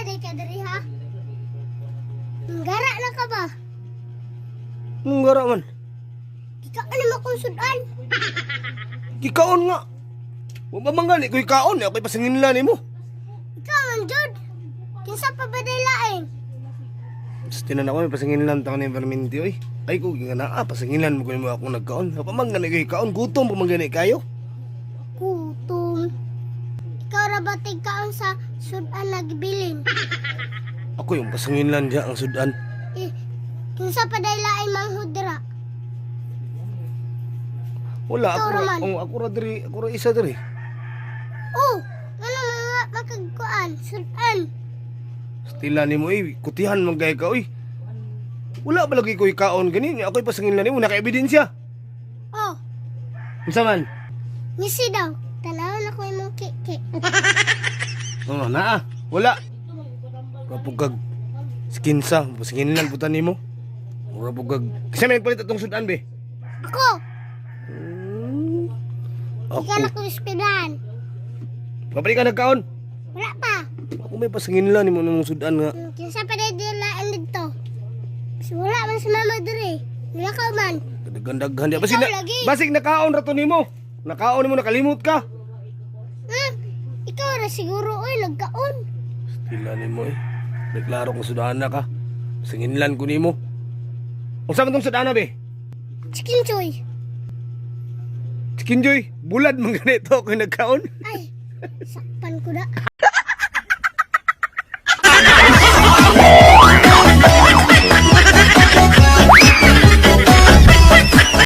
Naa ka diri ha? Gara na ka ba? Anong gara man? Ikaw ano mo kong sudan? Gikaon nga. Wa ba man gani ko ikaon, ako ipasanginlan nimo. Ikaw man jud. Kinsa pa ba day lain? Sa tinan ako, may pasanginlan ta ni Verminti, oy. Ay ko nga naa, pasanginlan mo ko nimo ako nagkaon. Wa pa man gani ko ikaon, gutom pa man gani kayo. Gutom. Ikaw ra ba tigkaon sa sudan nagbilin? Ako yung pasanginlan diya ang sudan. Eh, kinsa pa day lain manghud dira? Wala Ikaw ako ra, raman. oh, ako ra diri, ako ra isa diri. Oh, ano mga makagkuan sudan? Stila nimo eh, kutihan man kay ka oy. Wala ba lagi ko ikaon gani? Ako ipasanginlan nimo, naka-ebidensya. Oh, Unsa man? ngisi daw. Tanaw na ko imong kiki. Oh, naa. Wala. Rapugag skinsa, pasanginlan putan nimo. Rapugag. Kasi may nagpalit atong sudan be. Ako, Ako. ikaw na ko ispidahan. Kapali ka nagkaon. Wala pa. Ako may pasanginlan nimo nung sudan nga. Kinsa pa day lain didto? Kasi wala man si mama diri. Nilakaw man. Daghan-daghan di. Basig Ikaw na, lagi. basig nakaon ra to nimo. Nakaon nimo, nakalimot ka. Ikaw ra siguro oy nagkaon. Stila nimo eh. Deklaro kong sudana ka. Pasanginlan ko nimo. Unsa man tong sudana be? Chicken choy. Chicken joy, bulad man ganito ako nagkaon. Ay, sakpan ko na.